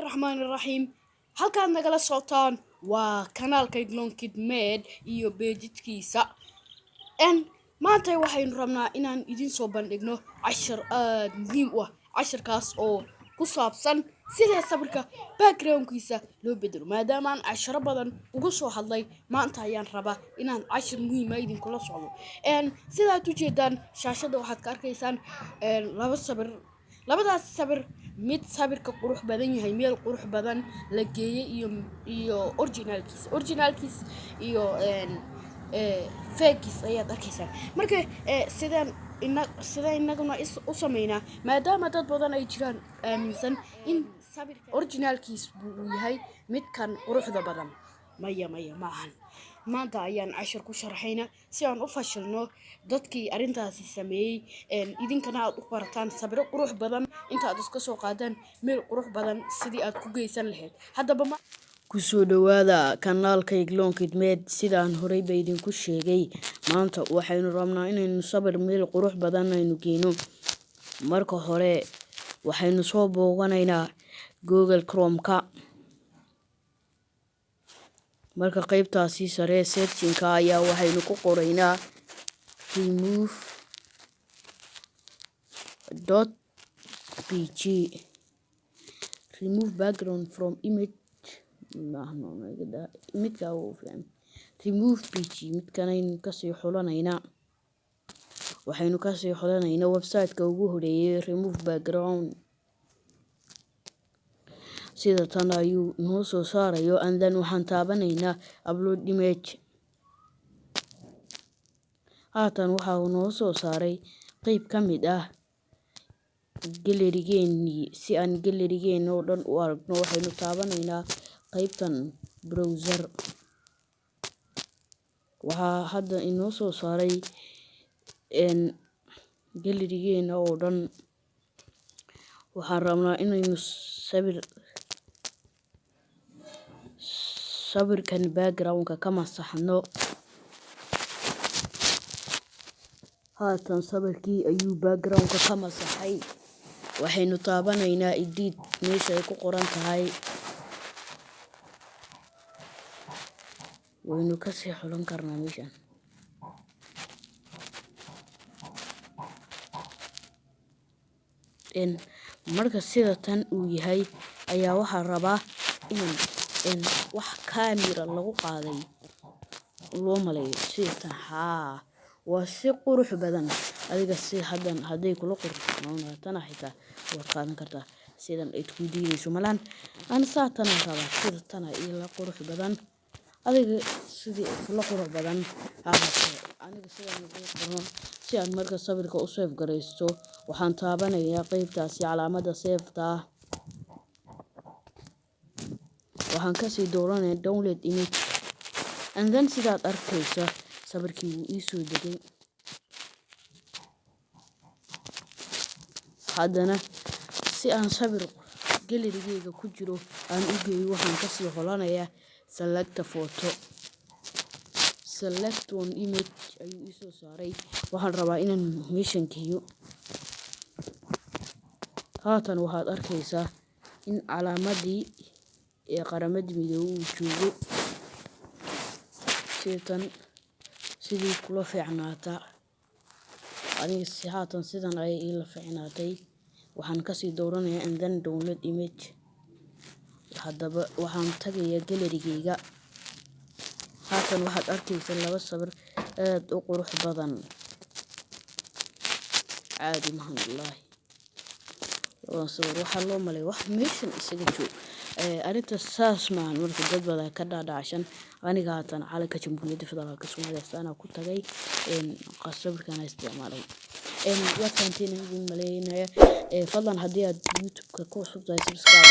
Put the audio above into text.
Raxmaani raxiim. Halkaad nagala socotaan waa kanaalka Iglonkid Med iyo page-kiisa. Maanta waxaynu rabnaa inaan idiin soo bandhigno cashar aada muhiim u ah, casharkaas oo ku saabsan sidee sawirka backgroundkiisa loo bedelo. Maadaama aan casharo badan uga soo hadlay, maanta ayaan rabaa inaan cashar muhiima idinkula socdo. Sidaad ujeedaan shaashadda, waxaad ka arkaysaan laba sawir. Labadaas sawir, mid sawirka qurux badan yahay, meel qurux badan la geeyey, iyo originalkiis iyo fake-giis ayaad arkaysaan. Marka sideen ina sidee inaguna u sameynaa, maadaama dad badan ay jiraan aaminsan in sawirka originalkiis buu uu yahay midkan quruxda badan? Maya, maya, ma ahan. Maanta ayaan cashar ku sharaxaynaa si aan u fashilno dadkii arrintaasi sameeyey, idinkana aad u barataan sawiro qurux badan intaad iska soo qaadaan meel qurux badan sidii aad ku geysan lahayd. Haddaba ma Kusoo dhawaada kanaalka Iglonkid Med. Sidaan horey ba idinku sheegay, maanta waxaynu rabnaa inaynu sawir meel qurux badan aynu geyno. Marka hore waxaynu soo booqanaynaa Google Chrome-ka. Marka qeybtaasi sare searching-ka ayaa waxaynu ku qoraynaa remove.bg, remove background from image. Midka ugu fiican, remove bg, midkanaynu kasii xulanaynaa. Waxaynu kasii xulanaynaa website-ka ugu horeeyay, remove background. Sida tan ayuu noo soo saarayo, and then waxaan taabanaynaa upload image. Haatan waxa uu noo soo saaray qeyb ka mid ah gallery-geenii. Si aan gallery-geena oo dhan u aragno, waxaynu taabanaynaa qaybtan browse. Waxaa hadda inoo soo saaray gallery-geena oo dhan. Waxaan rabnaa inaynu sawirkan background-ka ka masaxno. Haatan sawirkii ayuu background-ka ka masaxay. Waxaynu taabanaynaa edit meesha ay ku qoran tahay. Waynu kasii xulan karnaa meeshan. Marka sida tan uu yahay ayaa waxaa rabaa in wax camera lagu qaaday loo maleeyo sida tan. Haa, waa si qurux badan. Adiga si haddan hadday kula qurxoonatana xitaa waad qaadan kartaa. Sidan ay ku diidayso malan, ani saatan rabaa, sida tana ila qurux badan. Adiga sidii kula qurux badan ha ahaatee, aniga sidan ugu qurxoon. Si aan marka sawirka u save garaysto, waxaan taabanayaa qeybtaasi calaamada save-ta ah. Waxaan kasii dooranayaa download image, and then sidaad arkaysa, sawirkii wuu ii soo degay. Haddana si aan sawir gallery-geyga ku jiro aan u geeyo, waxaan kasii xulanayaa select photo. Select one image ayuu ii soo saaray. Waxaan rabaa inaan meeshan geeyo. Haatan waxaad arkaysaa in calaamadii ee Qaramada Midoobay uu joogo. Sidatan sidii kula fiicnaata aniga si haatan sidan ayay iila fiicnaatay. Waxaan kasii dooranayaa and then download image. Haddaba waxaan tagayaa gallery-geyga. Haatan waxaad arkaysaa laba sawir aad u qurux badan. Caadi maahan wallaahi. Labadan sawir waxaa loo maleeyaa wax meeshan isaga joog. Arrinta saas maahan. Marka dad badan ka dhaadhacsan, aniga haatan calanka Jamhuuriyadda Federaalka Soomaaliya saana ku tagay, sawirkan isticmaalay. Waad fahanteen idin maleynaya. Fadlan haddii aad YouTube-ka ku cusub tahay, subscribe.